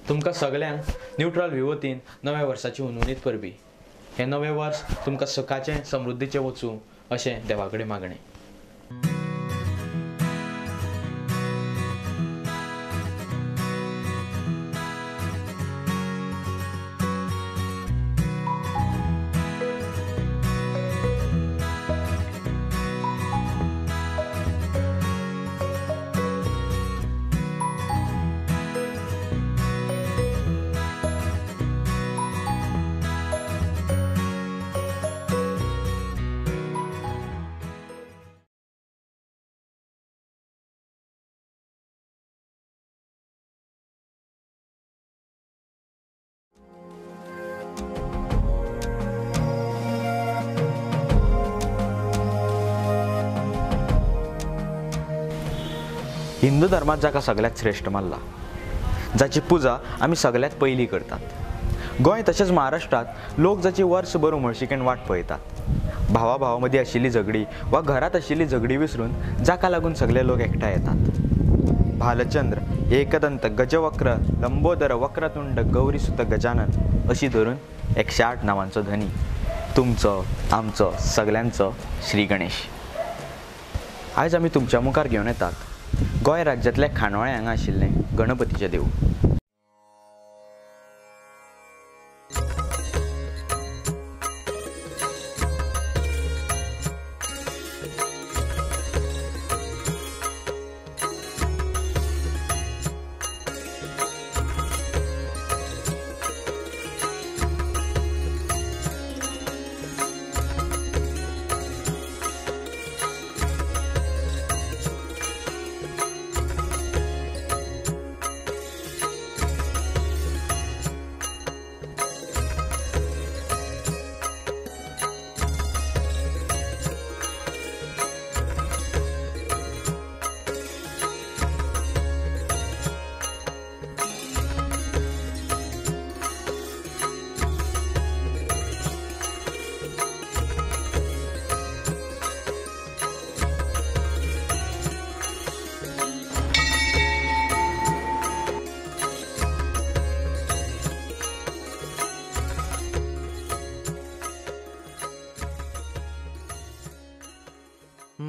तुमकां सगल्यांक neutral view वतीन नव्या वर्साची हुनहुनीत परबी. हें नवें वर्स तुमकां सुखाचें समृद्धीचें वचूं अशें देवा कडेन मागणें. हिंदू धर्मात जाका सगळ्यात श्रेष्ठ मानला, जाची पुजा आमी सगळ्यात पयली करतात. गोंय तशेंच महाराष्ट्रात लोक जाची वर्सभर उमळशिकेन वाट पळयतात. भावा भावा मदीं आशिल्ली झगडी वा घरांत आशिल्ली झगडी विसरून जाका लागून सगळे लोक एकठांय येतात. भालचंद्र, एकदंत, गजवक्र, लंबोदर, वक्रतुंड, गौरीसुत, गजानन अशी धरून 108 नावांचो धनी तुमचो आमचो सगळ्यांचो श्री गणेश. आयज आमी तुमच्या मुखार घेवन येतात गोंय राज्यांतल्या खांडोळें हांगा आशिल्लें गणपतीचें देवूळ.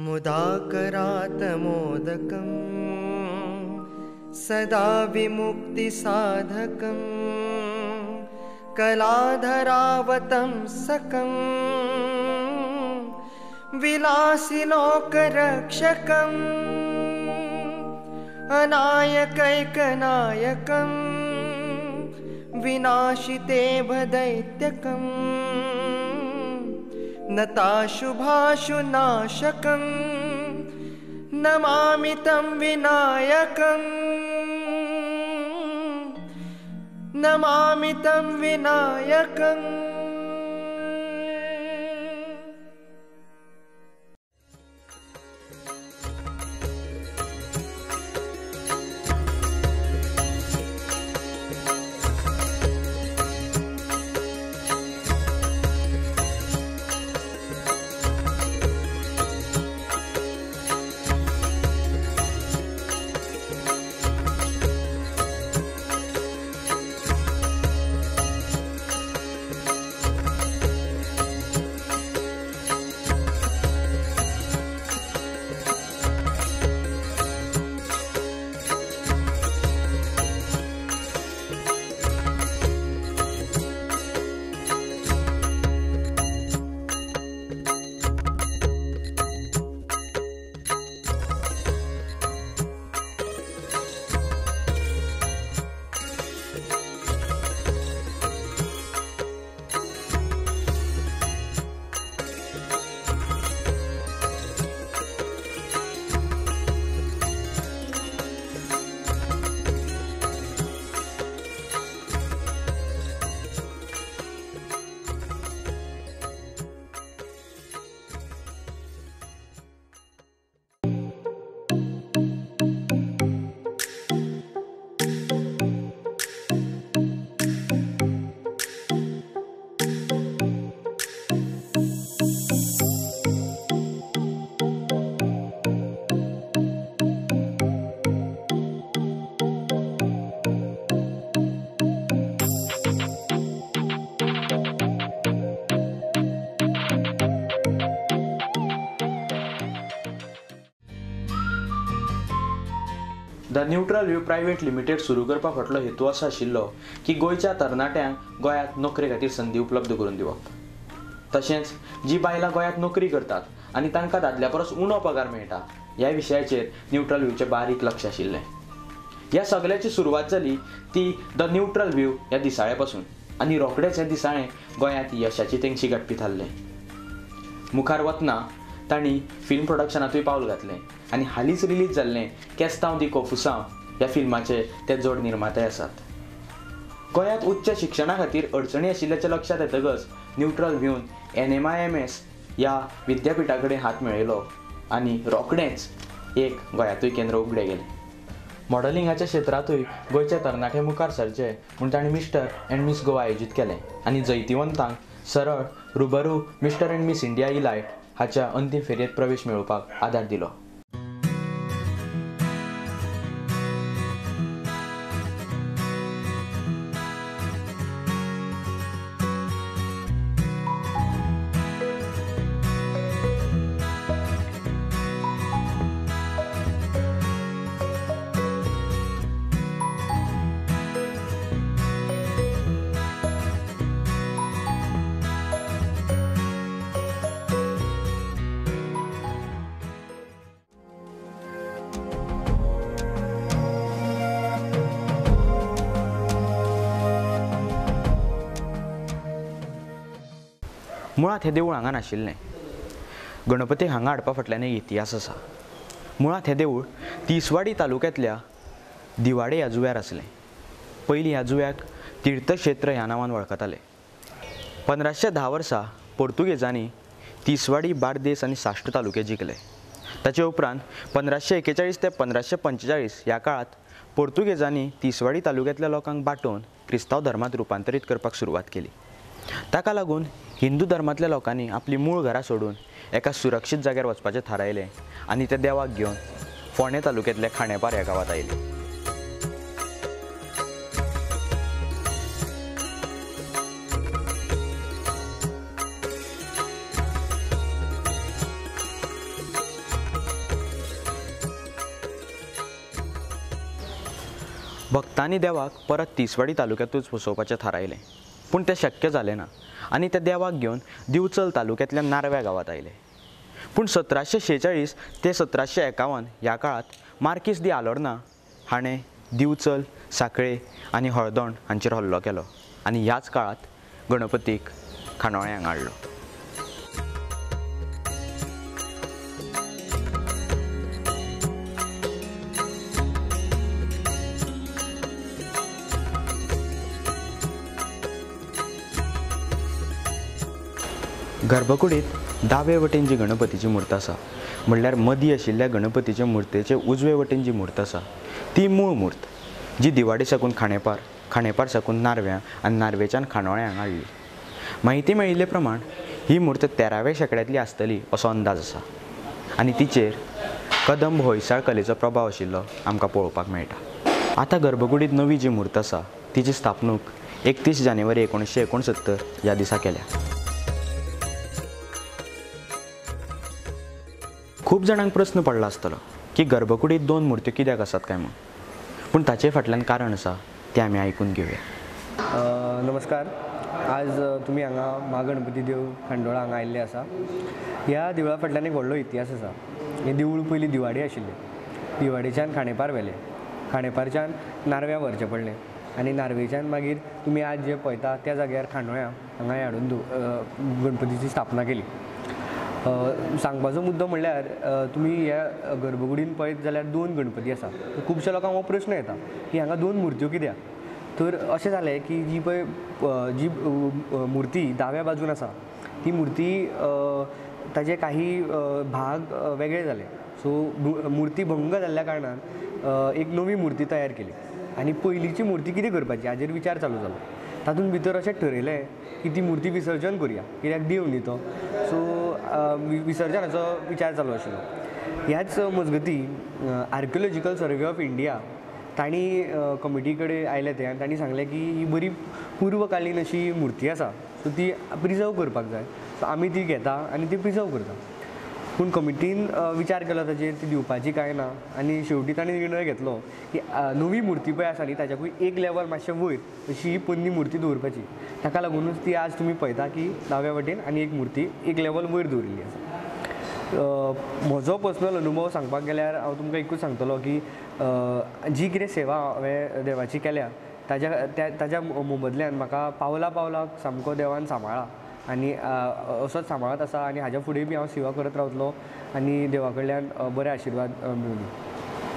मुदाकरातमोदकं सदा विमुक्तिसाधकं कलाधरावतंसकं विलासिलोकरक्षकं अनायकैकनायकं विनाशिते भदैत्यकं नताशुभाशुनाशकं नमामि तं विनायकं नमामि तं विनायकं. The neutral view private limited सुरू करपा फाटलो हेतू असो आशिल्लो की गोंयच्या तरणाट्यांक गोंयांत नोकरे खातीर संदी उपलब्ध करून दिवप, तशेंच जी बायलां गोंयांत नोकरी करतात आनी तांकां दादल्या परस उणो पगार मेळटा ह्या विशयाचेर न्यूट्रल व्यूचें बारीक लक्ष आशिल्लें. ह्या सगळ्याची सुरवात जाली ती the neutral view ह्या दिसाळ्या पासून आनी रोखडेंच हें दिसाळें गोंयांत यशाची तेंगशी गांठपी थारलें. मुखार वतना तांणी फिल्म प्रोडक्शनांतूय पावल घातलें आनी हालींच रिलीज जाल्लें केस्तांव दी कोफुसांव ह्या फिल्माचे ते जोड निर्माते आसात. गोंयांत उच्च शिक्षणा खातीर अडचणी आशिल्ल्याचें लक्षांत येतकच न्यूट्रल व्यून NMIMS ह्या विद्यापिठा कडेन हात मेळयलो आनी रोखडेंच एक गोंयांतूय केंद्र उगडें गेलें. मॉडलिंगाच्या क्षेत्रांतूय गोंयच्या तरणाटे मुखार सरचे म्हूण तांणी मिस्टर अँड मिस गोवा आयोजीत केलें आनी जैतिवंतांक सरळ रुबरू mister and miss India elite हाच्या अंतीम फेरयेंत प्रवेश मेळोवपाक आदार दिलो. मुळांत हें देवूळ हांगा नाशिल्लें. गणपती हांगा हाडपा फाटल्यान एक इतिहास आसा. मुळांत हें देवूळ तिसवाडी तालुक्यांतल्या दिवाडे ह्या जुव्यार आसलें. पयलीं ह्या जुव्याक तीर्थक्षेत्र ह्या नांवान वळखताले. 1510 वर्सा पोर्तुगेजांनी तिसवाडी, बार्देस आनी साश्ट तालुके जिखले. ताचे उपरांत 1541 ते 1545 ह्या काळांत पोर्तुगेजांनी तिसवाडी तालुक्यांतल्या लोकांक बाटोवन क्रिस्तांव धर्मांत रुपांतरीत करपाक सुरवात केली. ताका लागून हिंदू धर्मांतल्या लोकांनी आपली मूळ घरां सोडून एका सुरक्षीत जाग्यार वचपाचें थारायलें आनी ते देवाक घेवन फोंडें तालुक्यांतल्या खांडेपार ह्या गांवांत आयले. भक्तांनी देवाक परत तिसवाडी तालुक्यांतूच वसोवपाचें थारायलें, पूण तें शक्य जालें ना आनी त्या देवाक घेवन दिवचल तालुक्यांतल्या नार्व्या गांवांत आयले. पूण 1746 ते 1751 ह्या काळांत मार्कीस दी आलोर्ना हाणें दिवचल, सांखळे आनी हळदोण हांचेर हल्लो केलो आनी ह्याच काळांत गणपतीक खांडोळें हांगा हाडलो. गर्भकुडींत दावे वटेन जी गणपतीची मूर्त आसा, म्हणल्यार मदीं आशिल्ल्या गणपतीचे मुर्तेचे उजवे वटेन जी मूर्त आसा ती मूळ मूर्त, जी दिवाडी साकून खांडेपार, खांडेपार साकून नार्व्यां आनी नार्वेच्यान खांडोळें हांगा हाडली. म्हायती मेळिल्ले प्रमाण ही मूर्त 13व्या शेंकड्यांतली आसतली असो अंदाज आसा आनी तिचेर कदंब होयसाळ कलेचो प्रभाव आशिल्लो आमकां पळोवपाक मेळटा. आतां गर्भकुडींत नवी जी मूर्त आसा तिची स्थापणूक 31 जानेवारी 1969 ह्या दिसा केल्या. खूब जाणांक प्रस्न पडला आसतलो की गर्भकुडींत दोन मुर्त्यो कित्याक आसात काय म्हूण, पूण ताचे फाटल्यान कारण आसा तें आमी आयकून घेवया. नमस्कार, आज तुमी हांगा महागणपती देव खांडोळा हांगा आयिल्ले आसा. ह्या देवळा फाटल्यान एक व्हडलो इतिहास आसा. हें देवूळ पयलीं दिवाडी आशिल्लें. दिवाडीच्यान खांडेपार व्हेलें, खांडेपारच्यान नार्व्या व्हरचें पडलें आनी नार्वेच्यान मागीर तुमी आज जे पळयता त्या जाग्यार खांडोळ्या हांगा हाडून गणपतीची स्थापना केली. सांगपाचो मुद्दो म्हणल्यार तुमी ह्या गर्भकुडीन पळयत जाल्यार दोन गणपती आसा. खुबश्या लोकांक हो प्रश्न येता की हांगा दोन मुर्त्यो कित्याक? तर अशें जालें की जी पळय जी मुर्ती दाव्या बाजून आसा ती मुर्ती ताजे काही भाग वेगळे जाले. सो मुर्ती भंग जाल्ल्या कारणान एक नवी मुर्ती तयार केली आनी पयलींची मुर्ती कितें करपाची हाजेर विचार चालू जालो. तातूंत भितर अशें ठरयलें की ती मुर्ती विसर्जन करुया, कित्याक देव न्ही तो. सो विसर्जनाचो विचार चालू आशिल्लो. ह्याच मजगती आर्कियोलॉजिकल सर्वे ऑफ इंडिया तांणी कमिटी कडेन आयले ते आनी तांणी सांगलें की ही बरी पूर्वकालीन अशी मुर्ती आसा, सो ती प्रिजर्व करपाक जाय. सो आमी ती घेता आनी ती प्रिजर्व करता. पूण कमिटीन विचार केलो ताजेर ती दिवपाची काय ना आनी शेवटी तांणी निर्णय घेतलो की नवी मुर्ती पळय आसा न्ही ताच्याकूय एक लेवल मातशें वयर अशी ही पोन्नी मुर्ती दवरपाची. ताका लागुनूच ती आज तुमी पळयता की दाव्या वटेन आनी एक मुर्ती एक लेवल वयर दवरिल्ली आसा. म्हजो पर्सनल अनुभव सांगपाक गेल्यार हांव तुमकां एकूच सांगतलो की जी कितें सेवा हांवें देवाची केल्या ताज्या ताज्या मोबदल्यान म्हाका पावला पावलाक सामको देवान सांबाळ्ळा आनी असोच सांबाळत आसा आनी हाज्या फुडें बी हांव सेवा करत रावतलो आनी देवा कडल्यान बरे आशिर्वाद मेळूं.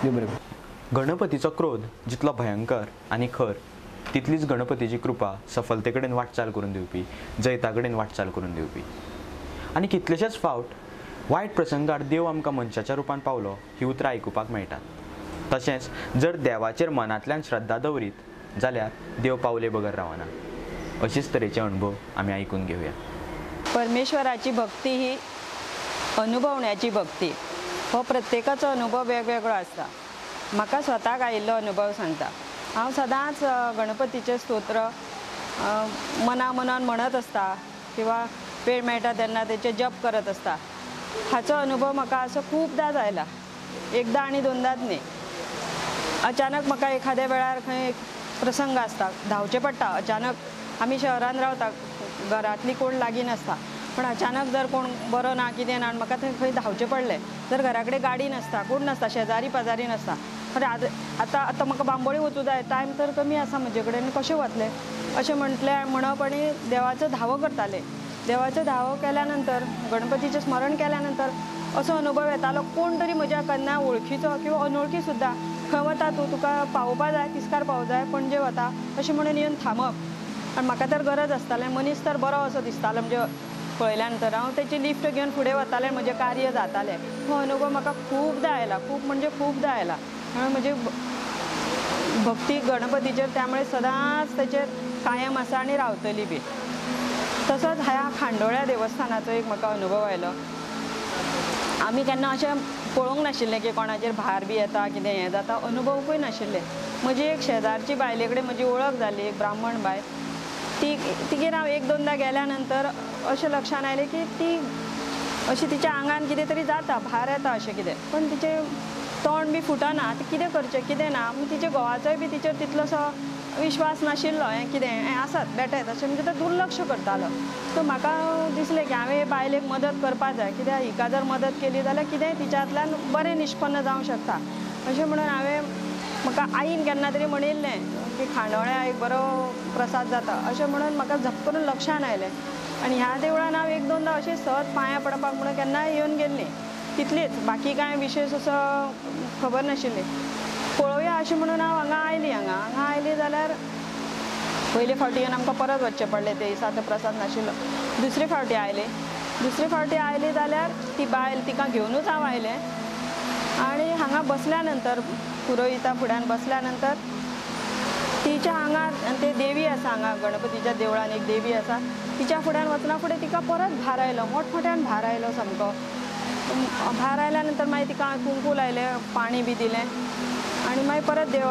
देव बरें करूं. गणपतीचो क्रोध जितलो भयंकर आनी खर तितलीच गणपतीची कृपा सफलते कडेन वाटचाल करून दिवपी, जैता कडेन वाटचाल करून दिवपी. आनी कितलेशेच फावट वायट प्रसंगार देव आमकां मनशाच्या रुपान पावलो ही उतरां आयकुपाक मेळटात. तशेंच जर देवाचेर मनांतल्यान श्रद्धा दवरीत जाल्यार देव पावले बगर रावना. अशीच तरेचे अनुभव आमी आयकून घेवया. परमेश्वराची भक्ती ही अनुभवण्याची भक्ती. हो प्रत्येकाचो अनुभव वेगवेगळो आसता. म्हाका स्वताक आयिल्लो अनुभव सांगता. हांव सदांच गणपतीचें स्तोत्र मना मनान म्हणत आसता किंवा वेळ मेळटा तेन्ना तेचें जप करत आसता. हाचो अनुभव म्हाका असो खुबदां आयला, एकदां आनी दोनदांच न्ही. अचानक म्हाका एखाद्या वेळार खंय प्रसंग आसता, धांवचें पडटा. अचानक आमी शहरान रावता, घरांतली कोण लागीं नासता, पण अचानक जर कोण बरो ना कितें ना म्हाका थंय खंय धांवचें पडलें जर घरा कडेन गाडी नासता, कोण नासता, शेजारी पाजारी नासता, आतां आतां म्हाका बांबोळी वचूं जाय, टायम तर कमी आसा म्हजे कडेन, कशें वतलें अशें म्हटलें म्हणप आनी देवाचो धावो करतालें. देवाचो धावो केल्या नंतर गणपतीचें स्मरण केल्या नंतर असो अनुभव येतालो कोण तरी म्हज्या केन्ना वळखीचो किंवा अनवळखी सुद्दां खंय वता तूं, तुका पावोवपा जाय, तिस्कार पावो जाय, पणजे वता अशें म्हणून येवन थांबप. आनी म्हाका तर गरज आसतालें, मनीस तर बरो असो दिसतालो म्हणजे पळयल्या नंतर हांव तेची लिफ्ट घेवन फुडें वतालें, म्हजें कार्य जातालें. हो अनुभव म्हाका खुबदां आयला, खूब म्हणजे खुबदां आयला. म्हणून म्हजी भक्ती गणपतीचेर त्यामुळे सदांच तेचेर कायम आसा आनी रावतली बी. तसोच ह्या खांडोळ्या देवस्थानाचो एक म्हाका अनुभव आयलो. आमी केन्ना अशें पळोवंक नाशिल्लें की कोणाचेर भार बी येता कितें हें जाता, अनुभवूय नाशिल्लें. म्हजी एक शेजारची बायले कडेन म्हजी वळख जाली, एक ब्राह्मण बायल, ती तिगेर हांव एक दोनदां गेल्या नंतर अशें लक्षान आयलें की ती अशी तिच्या आंगान कितें तरी जाता, भार येता अशें कितें, पण तिचें तोंड बी फुटना, ती कितें करचें कितें ना. तिच्या घोवाचोय बी तिचेर तितलोसो विश्वास नाशिल्लो, हें कितें हें आसत बेठेंच अशें म्हणजे तो दुर्लक्ष करतालो. सो म्हाका दिसलें की हांवें हे बायलेक मदत करपा जाय, कित्याक हिका जर मदत केली जाल्यार कितेंय तिच्यांतल्यान बरें निश्पन्न जावंक शकता अशें म्हणून हांवें म्हाका आईन केन्ना तरी म्हणिल्लें की खांडोळ्या एक बरो प्रसाद जाता अशें म्हणून म्हाका झप करून लक्षान आयलें. आनी ह्या देवळान हांव एक दोनदां अशें सहज पांयां पडपाक म्हणून केन्नाय येवन गेल्लीं, तितलीच, बाकी कांय विशेश असो खबर नाशिल्ली. पळोवया अशें म्हणून हांव हांगा आयली. हांगा हांगा आयली जाल्यार पयले फावटी येवन आमकां परत वचचें पडलें, ते दिसा तो प्रसाद नाशिल्लो. दुसरे फावटी आयले, दुसरे फावटी आयली जाल्यार ती बायल तिका घेवनूच हांव आयलें. आनी हांगा बसल्या नंतर पुरोहिता फुड्यान बसल्या नंतर तिच्या आंगार ते देवी आसा, हांगा गणपतीच्या देवळान एक देवी आसा, तिच्या फुड्यान वचना फुडें तिका परत भार आयलो, मोठमोठ्यान भार आयलो सामको. भार आयल्या नंतर मागीर तिका कुंकू लायलें, पाणी बी दिलें आनी मागीर परत देव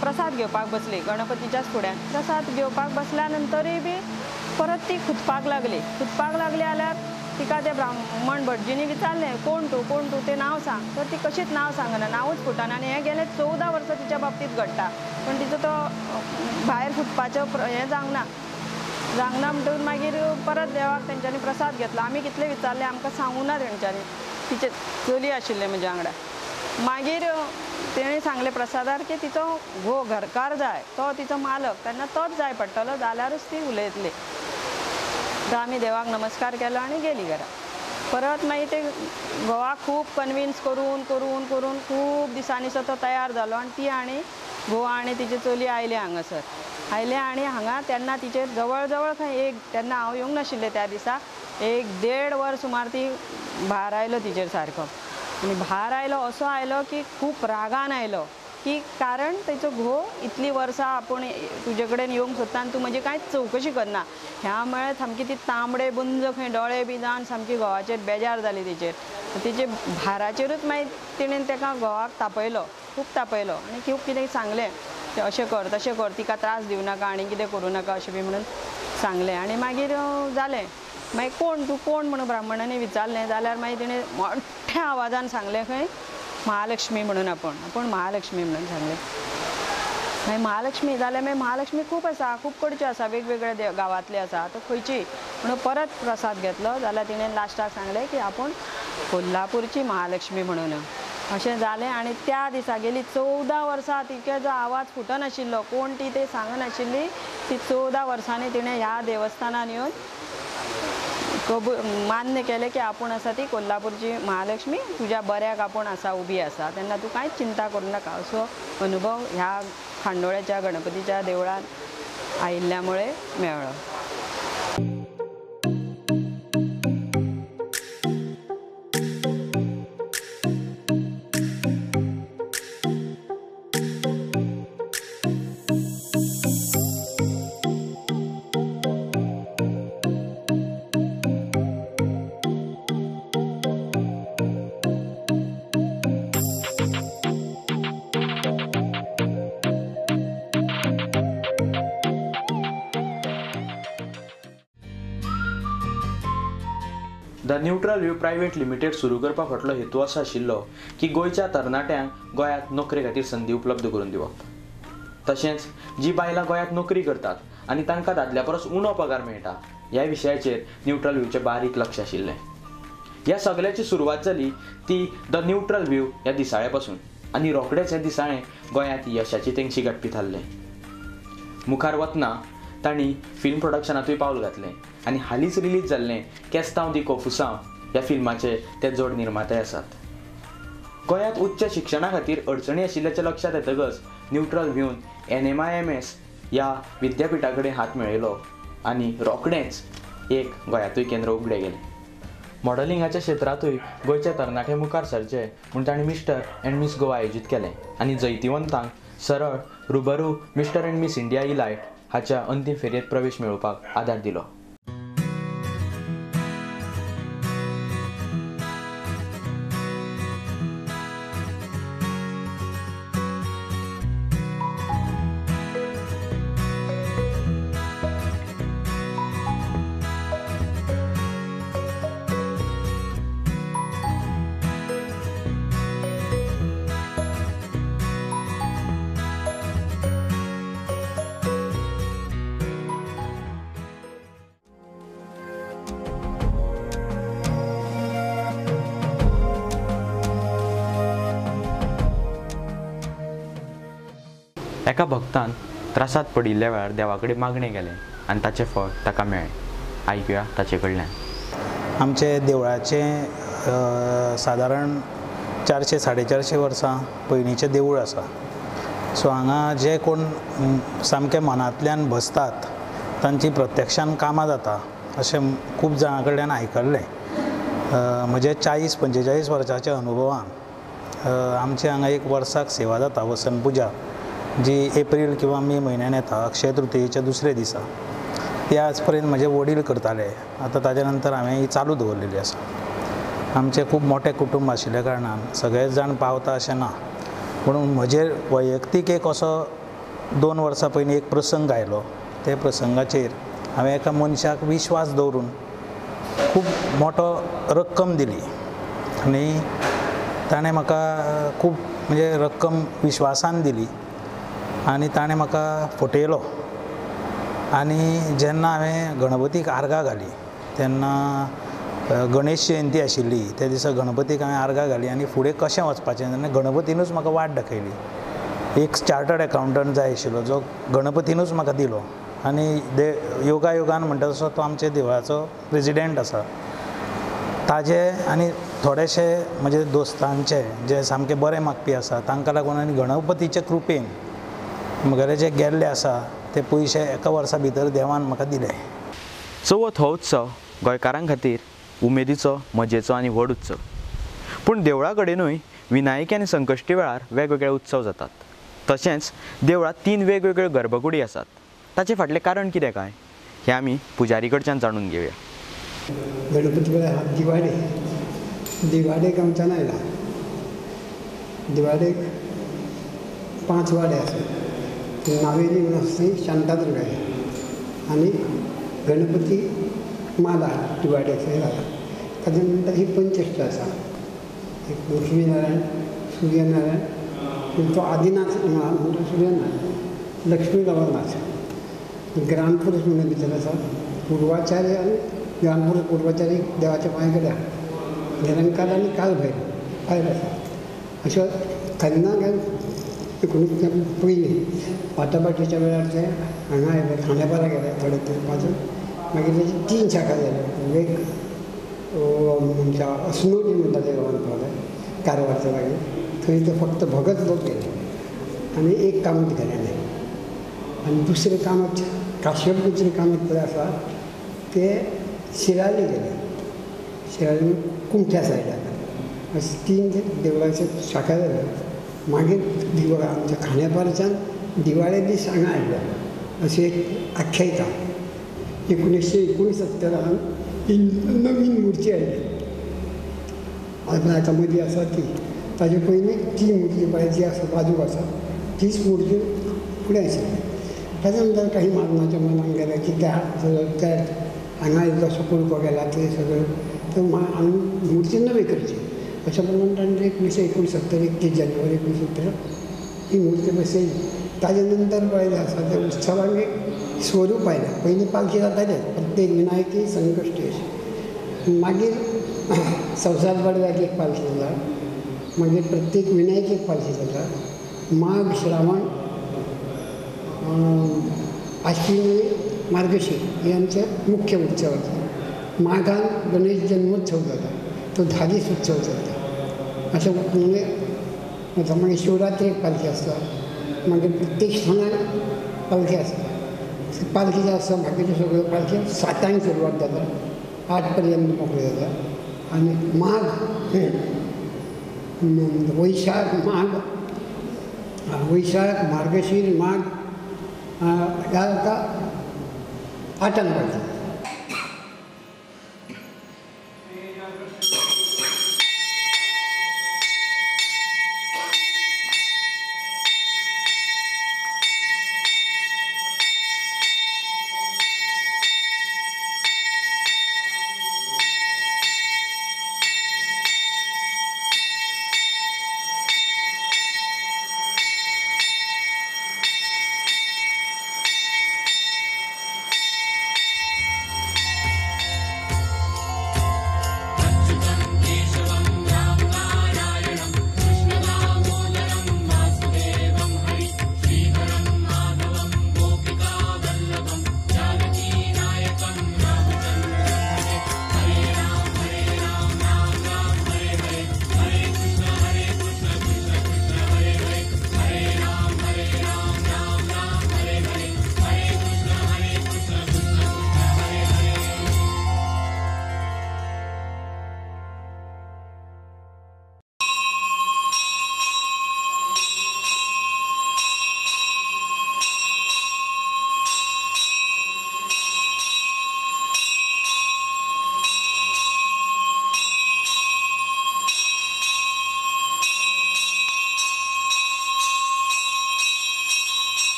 प्रसाद घेवपाक बसली गणपतीच्याच फुड्यान. प्रसाद घेवपाक बसल्या नंतरूय बी परत ती खुदपाक लागली. खुदपाक लागली जाल्यार तिका त्या ब्राह्मण भटजींनी विचारलें कोण तूं, कोण तूं तें नांव सांग, तर ती कशीच नांव सांगना, नांवूच फुटना. आनी हें गेलें 14 वर्सां तिच्या बाबतींत घडटा, पूण तिचो तो भायर फुटपाचो हें जावंक ना, जावंक ना. म्हणटकूच मागीर परत देवाक तेंच्यांनी प्रसाद घेतलो. आमी कितलें विचारलें आमकां सांगूं ना तेंच्यांनी, तिचें चली आशिल्लें म्हज्या वांगडा. मागीर तेणें सांगलें प्रसादार की तिचो घोव घरकार जाय, तो तिचो मालक, तेन्ना तोच जाय पडटलो जाल्यारूच ती उलयतली. तर आमी देवाक नमस्कार केलो आनी गेली घरा. परत मागीर ते घोवाक खूब कन्विन्स करून करून करून खूब दिसांनीसो तो तयार जालो आनी ती आनी घोव आनी तिची चली आयली हांगासर. आयले आनी हांगा तेन्ना तिचेर जवळ जवळ खंय एक, तेन्ना हांव येवंक नाशिल्लें त्या दिसा, 1-1.5 वर सुमार ती भार आयलो तिचेर सारको. आनी भार आयलो असो आयलो की खूब रागान आयलो की कारण तेचो घोव इतलीं वर्सां आपूण तुजे कडेन येवंक सोदता आनी तूं म्हजी कांयच चवकशी करना, ह्या म्हळ्यार सामकी ती तांबडे बुंज खंय दोळे बी जावन सामकी घोवाचेर बेजार जाली तिचेर. तिचे भाराचेरूच मागीर तिणें ताका घोवाक तापयलो, खूब तापयलो आनी खूब कितें सांगलें, अशें कर तशें कर, तिका त्रास दिवं नाका आनी कितें करूं नाका अशें बी म्हणून सांगलें. आनी मागीर जालें, मागीर कोण तूं कोण म्हणून ब्राह्मणांनी विचारलें जाल्यार मागीर तिणें मोठ्या आवाजान सांगलें खंय महालक्ष्मी म्हणून, आपूण आपूण महालक्ष्मी म्हणून सांगलें. मागीर महालक्ष्मी जाल्यार मागीर महालक्ष्मी खूब आसा, खूब कडच्यो आसा, वेगवेगळ्या गांवांतले आसा, आतां खंयची म्हणून परत प्रसाद घेतलो जाल्यार तिणें लास्टाक सांगलें की आपूण कोल्हापूरची महालक्ष्मी म्हणून. अशें जालें आनी त्या दिसा गेली 14 वर्सां तिका जो आवाज फुटनाशिल्लो, कोण ती तें सांगनाशिल्ली, ती 14 वर्सांनी तिणें ह्या देवस्थानान येवन कबूल मान्य केलें की आपूण आसा ती कोल्हापूरची महालक्ष्मी, तुज्या बऱ्याक आपूण आसा, उबी आसा, तेन्ना तूं कांयच चिंता करूं नाका. असो अनुभव ह्या खांडोळ्याच्या गणपतीच्या देवळांत आयिल्ल्या मुळे मेळ्ळो. The neutral view private limited सुरू करपा फाटलो हेतू असो आशिल्लो की गोंयच्या तरणाट्यांक गोंयांत नोकरे खातीर संदी उपलब्ध करून दिवप, तशेंच जी बायलां गोंयांत नोकरी करतात आनी तांकां दादल्या परस उणो पगार मेळटा ह्या विशयाचेर न्यूट्रल व्यूचें बारीक लक्ष आशिल्लें. ह्या सगळ्याची सुरवात जाली ती the neutral view ह्या दिसाळ्या पासून आनी रोखडेंच हें दिसाळें गोंयांत यशाची तेंगशी गांठपी थारलें. मुखार वतना तांणी फिल्म प्रोडक्शनांतूय पावल घातलें आनी हालींच रिलीज जाल्लें केस्तांव दी कोफुसांव ह्या फिल्माचे ते जोड निर्माते आसात. गोंयांत उच्च शिक्षणा खातीर अडचणी आशिल्ल्याचें लक्षांत येतकच न्यूट्रल व्यून NMIMS ह्या विद्यापिठा कडेन हात मेळयलो आनी रोखडेंच एक गोंयांतूय केंद्र उगडें गेलें. मॉडलिंगाच्या क्षेत्रांतूय गोंयच्या तरणाटे मुखार सरचे म्हूण तांणी मिस्टर अँड मिस गोवा आयोजीत केलें आनी जैतिवंतांक सरळ रुबरू mister and miss India elite हाच्या अंतीम फेरयेंत प्रवेश मेळोवपाक आदार दिलो. एका भक्तान त्रासांत पडिल्ल्या वेळार देवा कडेन मागणें केलें आनी ताचें फळ ताका मेळ्ळें. आयकुया ताचे कडल्यान. आमचे देवळाचें सादारण 400 450 वर्सां पयलींचें देवूळ आसा. सो हांगा जे कोण सामके मनांतल्यान बसतात तांची प्रत्यक्षान कामां जाता अशें खूब जाणां कडल्यान आयकल्लें. म्हजे 40 45 वर्सांच्या अनुभवान आमचे हांगा एक वर्साक सेवा जाता, वसंत पुजा, जी एप्रील किंवा मे म्हयन्यान येता, अक्षय तृतीयेच्या दुसऱ्या दिसा. ती आज पर्यंत म्हजे वडील करताले, आतां ताजे नंतर हांवें ही चालू दवरलेली आसा. आमचें खूब मोठें कुटुंब आशिल्ल्या कारणान सगळेच जाण पावता अशें ना, पूण म्हजेर वैयक्तीक एक असो 2 वर्सां पयलीं एक प्रसंग आयलो. त्या प्रसंगाचेर हांवें एका मनशाक विश्वास दवरून खूब मोठो रक्कम दिली आनी ताणें म्हाका खूब म्हणजे रक्कम विश्वासान दिली आनी ताणें म्हाका फटयलो. आनी जेन्ना हांवें गणपतीक आर्गां घाली तेन्ना गणेश जयंती आशिल्ली, त्या दिसा गणपतीक हांवें आर्गां घाली आनी फुडें कशें वचपाचें तेन्ना गणपतीनूच म्हाका वाट दाखयली. एक चार्टर्ड एकाउंटंट जाय आशिल्लो जो गणपतीनूच म्हाका दिलो आनी योगायोगान म्हणटा तसो तो आमच्या देवळाचो प्रेजिडेंट आसा. ताजे आनी थोडेशे म्हजे दोस्तांचे जे सामके बरें मागपी आसा तांकां लागून आनी गणपतीचे कृपेन म्हगेले जे गेल्ले आसा ते पयशे एका वर्सा भितर देवान म्हाका दिले. चवथ हो उत्सव गोंयकारां खातीर उमेदीचो, मजेचो आनी व्हड उत्सव. पूण देवळा कडेनूय विनायकी आनी संकश्टी वेळार वेगवेगळे उत्सव जातात. तशेंच देवळांत 3 वेगवेगळ्यो गर्भकुडी आसात. ताचे फाटलें कारण कितें काय हें आमी पुजारी कडच्यान जाणून घेवया. गणपती म्हळ्यार दिवाडे, दिवाडे गांवच्यान आयला. दिवाडेक 5 वाडे आसात. नावेली म्हणून आसा थंय शांतादुर्गा आनी गणपती माला दिवाडे थंय घाला. ताजे नंतर ही पंचेश्ट आसा, एक लक्ष्मीनारायण, सूर्यनारायण, तो आदिनाथ म्हणटा सूर्यनारायण, लक्ष्मी रवनाथ, ग्रामपुरूष म्हणून भितर आसा, पूर्वाचार्य आनी ग्रामपुरूष पूर्वाचार्य देवाच्या पांय कडेन आहा, निरंकार आनी कालभैरव भायर आसा. अशें केन्ना काय 19 पयलीं बाटाबाटीच्या वेळार ते हांगा आयले, खांडेपारा गेले थोडे तेंप पासून. मागीर तेजी 3 शाखा जाल्यो. एक आमच्या अस्नोटी म्हणटा ते गांवांत पावले, कारवारच्या लागीं, थंय ते फक्त भगत लोक गेले आनी एक कामत घराणें. आनी दुसरें कामत काश्यप दुसरें कामत पळय आसा ते शिराली गेले, शिराली कुमठ्या सायडाक. अशें 3 देवळाच्यो शाखा जाल्यो. मागीर दिवळां आमच्या खांडेपारच्यान दिवाळे दीस हांगा आयले अशी एक आख्यायिका. 1969 ही नवीन मुर्ती आयली, आतां मदीं आसा ती. ताजे पयलीं ती मुर्ती पळय जी आसा बाजूक आसा तीच मुर्ती फुडें आशिल्ली. ताजे नंतर काही मारणाच्या मनान गेले की त्या त्या हांगा इल्लोसो कुडको गेला ते सगळें तर आमी मुर्ती नवी करची अशें प्रमाण ताणें 1969 31 जानेवारी 1970 ही मुर्ती बसयली. ताजे नंतर पळयलें आसा त्या उत्सवांक एक स्वरूप आयलें. पयलीं पालखी जातालें प्रत्येक विनायकी संकश्टी अशी, मागीर संवसार पाडव्याक एक पालखी जाता, मागीर प्रत्येक विनायकी एक पालखी जाता. माघ, श्रावण, आश्विन, मार्गशीर हे आमचे मुख्य उत्सव आसा. माघान गणेश जन्मोत्सव जाता, तो 10 दीस उत्सव चलता. अशें म्हणजे मागीर शिवरात्रेक पालखी आसता, मागीर प्रत्येक सणाक पालखी आसता. पालखी जे आसता बाकीच्यो सगळ्यो पालखी 7 सुरवात जाता, 8 पर्यंत मोकळी जाता. आनी माघ, वैशाख, माघ, वैशाख, मार्गशीर, माघ ह्या जाता 8 पालखी.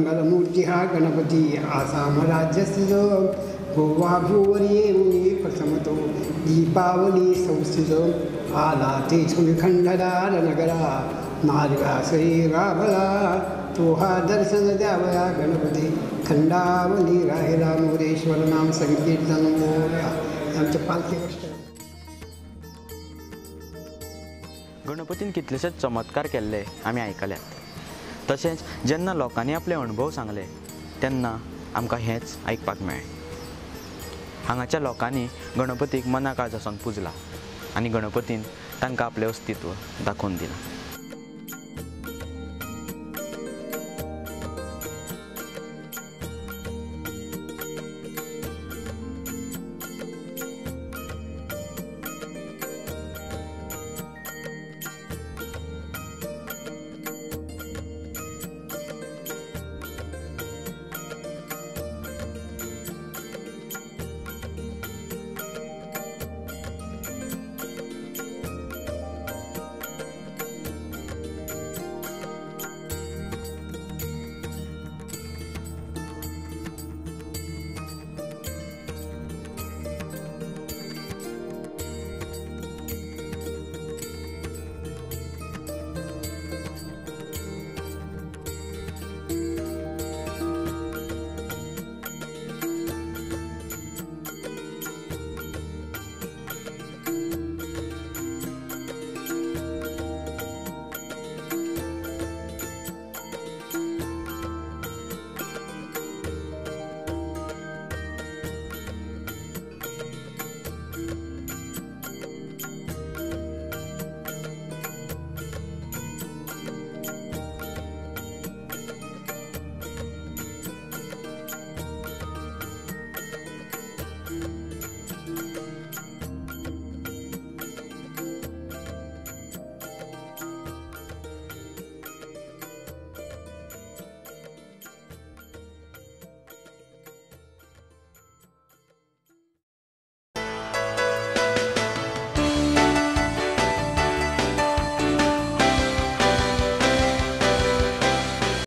मंगलमूर्ती हा गणपती आसाम राज्यस्थित गोवा भुवरी मुनी प्रथम तो दीपावली संस्थित आला तेथून खंडरार नगरा मार्गासरी राभला तो हा दर्शन द्यावया गणपती खंडावली राहिला मोरेश्वर नाम संकीर्तन मोरया. आमच्या पालखी गोष्ट. गणपतीन कितलेशेच चमत्कार केल्ले आमी आयकल्यात. तशेंच जेन्ना लोकांनी आपले अणभव सांगले तेन्ना आमकां हेंच आयकपाक मेळ्ळें. हांगाच्या लोकांनी गणपतीक मना काळजासून पुजला आनी गणपतीन तांकां आपलें अस्तित्व दाखोवन दिलां.